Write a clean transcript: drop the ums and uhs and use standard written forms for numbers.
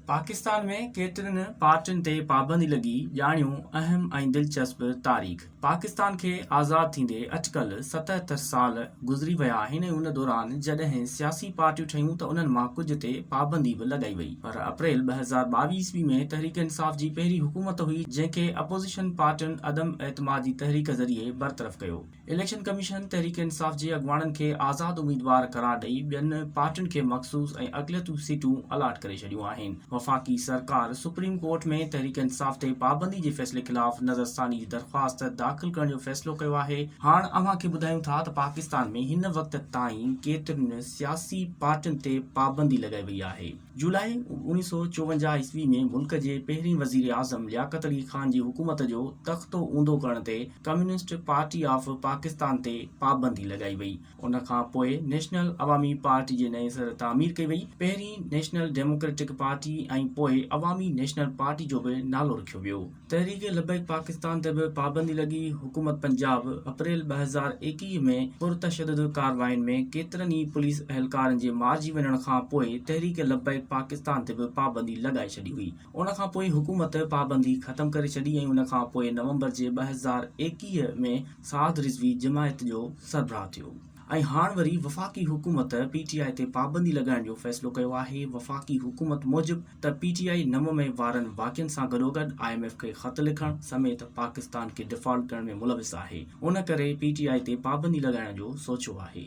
پاڪستان ۾ ڪيترين پارٽين تي پابندي لڳي، ڄاڻيو اهم ۽ دلچسپ تاريخ. پاڪستان کي آزاد ٿيندي اٽڪل 77 سال گذري ويا آهن ۽ ان دوران جڏهن سياسي پارٽيون ٺهيون ته انهن مان ڪجهه تي پابندي به لڳائي وئي پر اپريل 2022 عيسوي ۾ تحريڪ انصاف جي پهرين حڪومت هئي جنهن کي اپوزيشن پارٽين عدم اعتماد جي تحريڪ ذريعي برطرف ڪيو. اليڪشن ڪميشن تحريڪ انصاف جي اڳواڻن کي آزاد اميدوار قرار ڏئي ٻين پارٽين کي مخصوص ۽ اقليتون سيٽون الاٽ ڪري ڇڏيون آهن. وفاقي سرڪار سپريم ڪورٽ ۾ تحريڪ انصاف تي پابندي جي فيصلي خلاف نظرثاني جي درخواست داخل ڪرڻ جو فيصلو ڪيو آهي. هاڻ اوهان کي ٻڌايون ٿا ته پاڪستان ۾ هن وقت تائين ڪيترين سياسي پارٽين تي پابندي لڳائي وئي آهي. جولاء 1954 عيسوي ۾ ملڪ جي پهرين وزيراعظم لياقت علي خان جي حڪومت جو تختو اونڌو ڪرڻ تي ڪميونسٽ پارٽي آف پاڪستان تي پابندي لڳائي وئي. ان کان پوء نيشنل عوامي پارٽي جي نئين سر تعمير ڪئي وئي. پهرين نيشنل ڊيموڪريٽڪ پارٽي ۽ پوء عوامي نيشنل پارٽي جو به نالو رکيو ويو. تحريڪ لبيڪ پاڪستان تي به پابندي لڳي، حڪومت پنجاب اپريل 2021 ۾ پرتشدد ڪاررواين ۾ ڪيترن ئي پوليس اهلڪارن جي مارجي وڃڻ کان پوء تحريڪ لبيڪ پاڪستان تي به پابندي لڳائي ڇڏي هئي، ان کان پوء حڪومت پابندي ختم ڪري ڇڏي ۽ ان کان پوء نومبر جي 2021 ۾ سعد رضوي جماعت جو سربراهه ٿيو. ۽ هاڻ وري وفاقي حڪومت پي ٽي آء تي پابندي لڳائڻ جو فيصلو ڪيو آهي، وفاقي حڪومت موجب ته پي ٽي آء 9 مئي وارن واقعن سان گڏوگڏ I M F کي خط لکڻ سميت پاڪستان کي ڊفالٽ ڪرڻ ۾ ملوث آهي ان ڪري پي ٽي آء تي پابندي لڳائڻ جو سوچيو آهي.